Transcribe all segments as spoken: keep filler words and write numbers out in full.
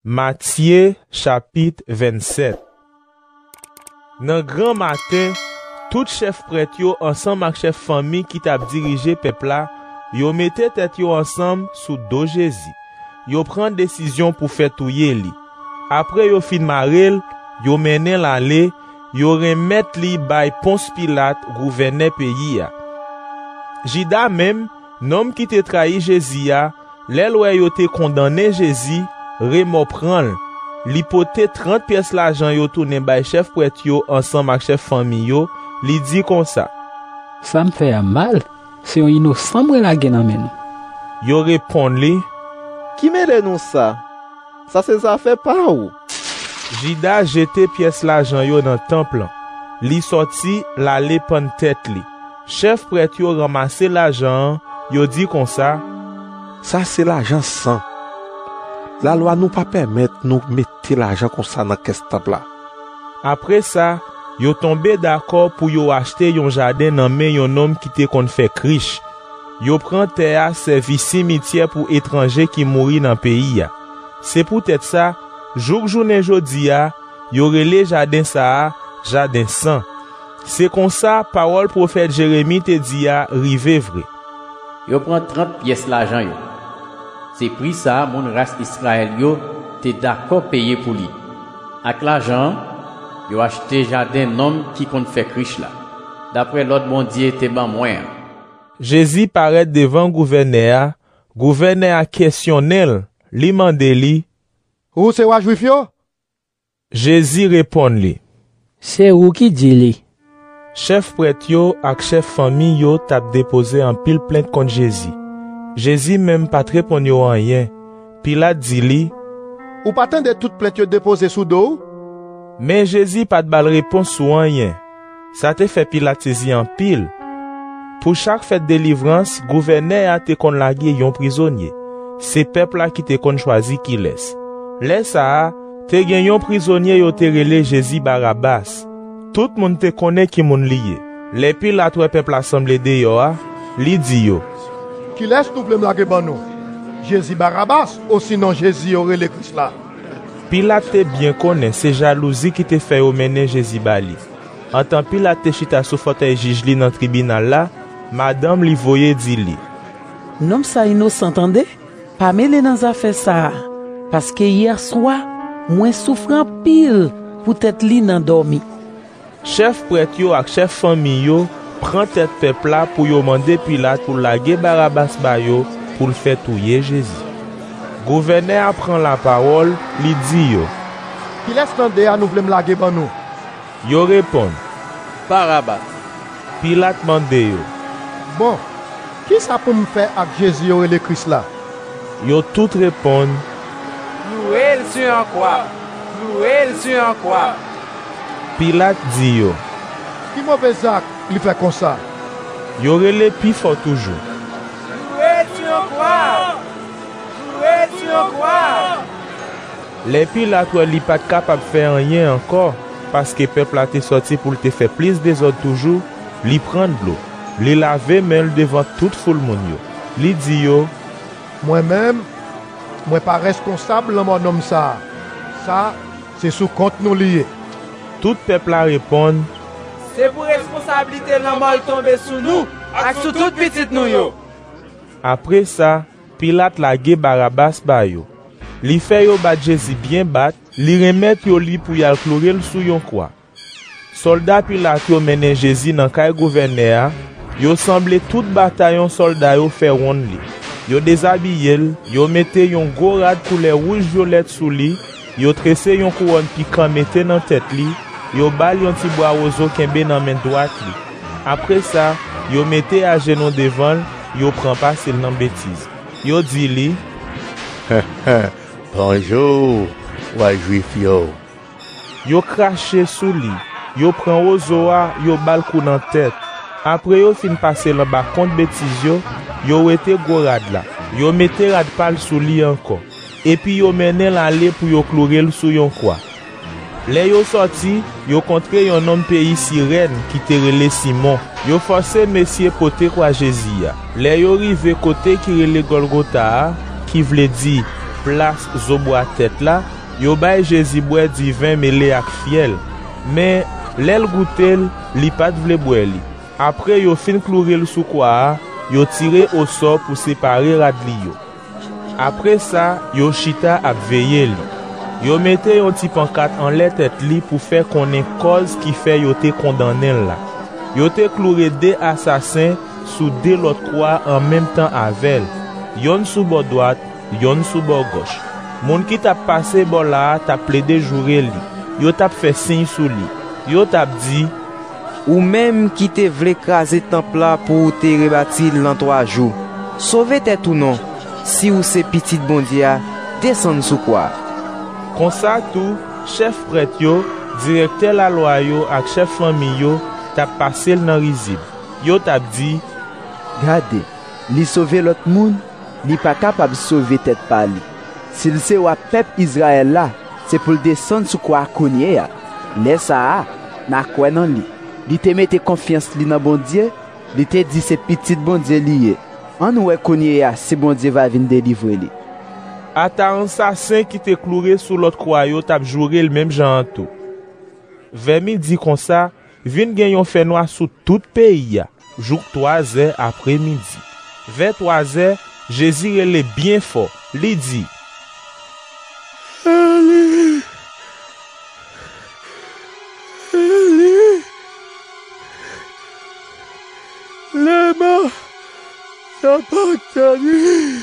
Matye, chapit vennsèt. Nan gran maten, tout chèf prèt yo ansanm ak chèf fanmi ki t ap dirije pèp la, yo mete tèt yo ansanm sou do Jezi. Yo pran desizyon pou fè touye li. Apre yo fin mare l, yo mennen l ale, yo renmèt li bay Pons Pilat, gouvènè peyi a. Jida menm, nonm ki te trayi Jezi a, lè l wè yo te kondannen Jezi, remò pran l. Li pote trant pyès lajan yo tounen bay chèf prèt yo ansanm ak chèf fanmi yo, li di konsa: "Sa m fè a mal, se yon inosan mwen lage nan men nou." Yo reponn li: "Ki mele nou sa? Sa se zafè pa w." Jida jete pyès lajan yo nan tanp lan. Li sòti, l ale pann tèt li. Chèf prèt yo ranmase lajan an, yo di konsa: "Sa se lajan san. Lalwa nou pa pèmèt nou mete lajan konsa nan kès tanp la." Apre sa, yo tonbe dakò pou yo achte yon jaden nan men yon nonm ki te konn fè krich. Yo pran tè a sèvi simityè pou etranje ki mouri nan peyi a. Se poutèt sa, jouk jounen jodi a, yo rele jaden sa a Jaden San. Se konsa pawòl pwofèt Jeremi te di a rive vre. Yo pran trant pyès lajan yo. Se pri sa a moun ras Izrayèl yo te dakò peye pou li. Ak lajan an, yo achte jaden nonm ki konn fè krich la, dapre lòd Bondye te ban mwen an. Jezi parèt devan gouvènè a, gouvènè a kesyonnen l, li mande li: "Ou se wa Jwif yo?" Jezi reponn li: "Se ou ki di li." Chèf prèt yo ak chèf fanmi yo t ap depoze anpil plent kont Jezi. Jezi menm pa t reponn yo anyen. Pilat di li: "Ou pa tande tout plent yo depoze sou do w?" Men Jezi pa t ba l repons sou anyen. Sa te fè Pilat sezi anpil. Pou chak fèt delivrans, gouvènè a te konn lage yon prizonye. Se pèp la ki te konn chwazi kilès. Lè sa a, te gen yon prizonye yo te rele Jezi Barabas. Tout moun te konnen ki moun li ye. Lè Pilat wè pèp la sanble deyò a, li di yo: "Kilès nou vle m lage ban nou? Jezi Barabas, osinon Jezi yo rele Kris la?" Pilat te byen konnen se jalouzi ki te fè yo mennen Jezi ba li. Antan Pilat te chita sou fòtèy jij li nan tribinal la, madanm li voye di li: "Nonm sa inosan tande, pa mele nan zafè sa a, paske yè swa, mwen soufri anpil poutèt li nan dòmi." Chèf prèt yo ak chèf fanmi yo pran tèt pèp la pou yo mande Pilat pou l lage Barabas ba yo pou l fè touye Jezi. Gouvènè a pran lapawòl, li di yo: "Kilès nan de a nou vle m lage ban nou?" Yo reponn: "Barabas." Pilat mande yo: "Bon, kisa pou m fè ak Jezi yo rele Kris la?" Yo tout reponn: "Klouwe l sou yon kwa! Klouwe l sou yon kwa!" Pilat di yo: "Ki move zak li fè konsa?" Yo rele pi fò toujou: "Klouwe l sou yon kwa! Klouwe l sou yon kwa!" Lè Pilat wè li pa t kapab fè anyen ankò, paske pèp la te sòti pou l te fè plis dezòd toujou, li pran dlo, li lave men l devan tout foul moun yo. Li di yo: "Mwen menm, mwen pa reskonsab lanmò nonm sa a. Sa, se sou kont nou li ye." Tout pèp la reponn: "Se pou responsablite lanmò l tonbe sou nou ak sou tout pitit nou yo." Apre sa, Pilat lage Barabas ba yo. Li fè yo bat Jezi byen bat, li renmèt yo li pou y al kloure l sou yon kwa. Sòlda Pilat yo mennen Jezi nan kay gouvènè a, yo sanble tout batayon sòlda yo fè wonn li. Yo dezabiye l, yo mete yon gwo rad koulè wouj vyolèt sou li, yo trese yon kouwòn pikan mete nan tèt li, yo ba l yon ti bwa wozo kenbe nan men dwat li. Apre sa, yo mete ajenou devan l, yo pran pase l nan betiz. Yo di li: "Bonjou, wa Jwif yo!" Yo krache sou li, yo pran wozo a, yo ba l kou nan tèt. Apre yo fin pase l anba kont betiz yo, yo wete gwo rad la. Yo mete rad pa l sou li ankò. Epi yo mennen l ale pou yo kloure l sou yon kwa. Lè yo sòti, yo kontre yon nonm peyi Sirèn ki te rele Simon. Yo fòse mesye pote kwa Jezi a. Lè yo rive kote ki rele Gòlgota a, ki vle di plas zo bwa tèt la, yo bay Jezi bwè diven mele ak fyèl. Men, lè l goute l, li pa t vle bwè li. Apre yo fin kloure l sou kwa a, yo tire osò pou separe rad li yo. Apre sa, yo chita ap veye li. Yo mete yon ti pankat anlè tèt li pou fè konnen kòz ki fè yo te kondannen l la. Yo te kloure de asasen sou de lòt kwa an menm tan avè l, yonn sou bò dwat, yonn sou bò gòch. Moun ki t ap pase bò la a t ap plede joure li. Yo t ap fè siy sou li. Yo t ap di, Ou menm ki te vle kraze tanp la pou w te rebati l nan twa jou, sove tèt ou non. Si w se Pitit Bondye a, desann sou kwa a. Konsa tou, chèf prèt yo, direktè lalwa yo ak chèf fanmi yo t ap pase l nan rizib. Yo t ap di, Gade, li sove lòt moun, li pa kapab sove tèt pa li. Si l se wa pèp Izrayèl la, se pou l desann sou kwa a kounye a. Lè sa a, n a kwè nan li. Li te mete konfyans li nan Bondye, li te di se Pitit Bondye li ye. Ann wè kounye a si Bondye va vin delivre li. Ata ansasen ki te kloure sou lòt kwa yo t ap joure l menm jan an tou. Vè midi konsa, vin gen yon fènwa sou tout peyi a, jouk twazè apremidi. Vè twazè, Jezi rele byen fò, li di, Eli, Eli, lema sabaktani?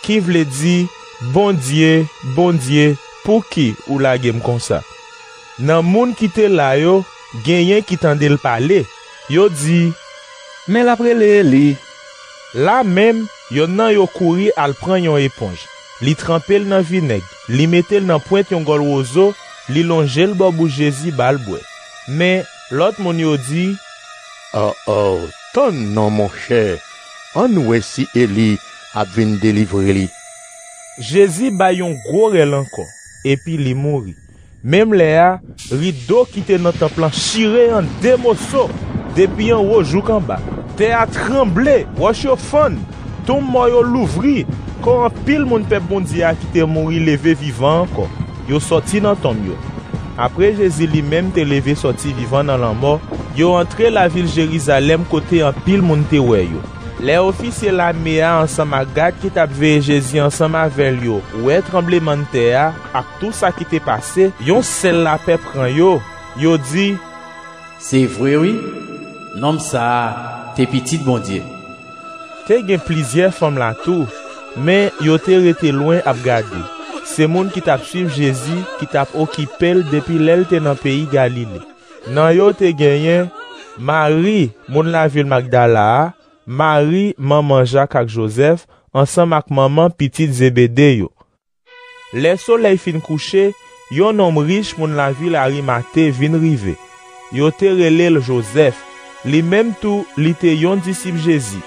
Ki vle di, Bondye, Bondye, pouki ou lage m konsa? Nan moun ki te la yo, genyen ki tande l pale. Yo di, Men l ap rele Eli. La menm, yonn nan yo kouri al pran yon eponj. Li tranpe l nan vinèg, li mete l nan pwent yon gòl wozo, li lonje l bò bouch Jezi ba l bwè. Men, lòt moun yo di, O, o, tann non, monchè, ann wè si Eli ap vin delivre li. Jezi bay yon gwo rèl ankò, epi li mouri. Menm lè a, rido ki te nan tanp lan chire an de moso, depi anwo jouk anba. Tè a tranble, wòch yo fann, tonm mò yo louvri, kò anpil moun pèp Bondye a ki te mouri leve vivan ankò. Yo sòti nan tonm yo. Apre Jezi li menm te leve sòti vivan nan lanmò, yo antre lavil Jerizalèm kote anpil moun te wè yo. Lè ofisye lame a ansanm ak gad ki t ap veye Jezi ansanm avè l yo wè tranblemanntè a ak tou sa ki te pase, yon sèl lapè pran yo. Yo di, Se vre wi, nonm sa a te Pitit Bondye. Te gen plizyè fanm la tou, men yo te rete lwen ap gade. Se moun ki t ap suiv Jezi ki t ap okipe l depi lè l te nan peyi Galile. Nan yo te genyen Mari, moun lavil Magdala a, Mari, manman Jak ak Jozèf, ansanm ak manman pitit Zebede yo. Lè solèy fin kouche, yon nonm rich moun lavil Arimate vin rive. Yo te rele l Jozèf. Li menm tou, li te yon disip Jezi.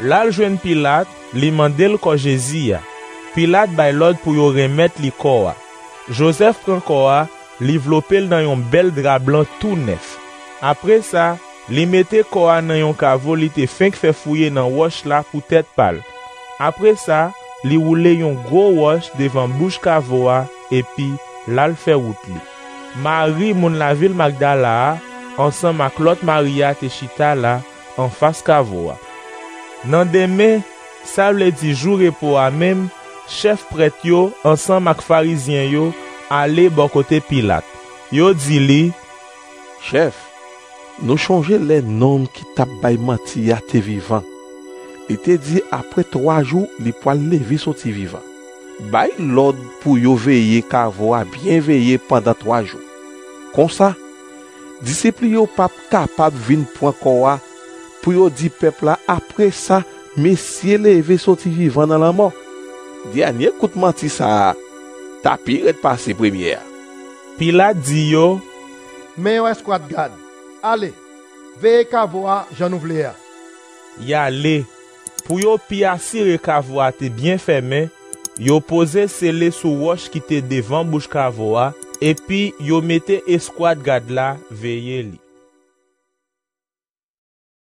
L al jwenn Pilat, li mande l kò Jezi a. Pilat bay lòd pou yo renmèt li kò a. Jozèf pran kò a, li vlope l nan yon bèl dra blan tou nèf. Apre sa, li mete kò a nan yon kavo li te fenk fè fouye nan wòch la pou tèt pa l. Apre sa, li woule yon gwo wòch devan bouch kavo a, epi l al fè wout li. Mari, moun lavil Magdala a, ansanm ak lòt Mari a te chita la, anfas kavo a. Nan demen, sa vle di jou repo a menm, chèf prèt yo ansanm ak Farizyen yo ale bò kote Pilat. Yo di li, Chèf, nou chonje lè nonm ki t ap bay manti a te vivan. Li te di apre twa jou li pral leve soti vivan. Bay lòd pou yo veye kavo a byen veye pandan twa jou. Konsa, disip li yo p ap kapab vin pran kò a pou yo di pèp la apre sa Mesye leve soti vivan nan lanmò. Dènye kout manti sa a ta pi rèd pase premye a. Pilat di yo, Men yon èskwad gad. Ale, veye kavo a jan nou vle a. Y ale. Pou yo pi asire kavo a te byen fèmen, yo poze sele sou wòch ki te devan bouch kavo a, epi yo mete eskwad gad la veye li.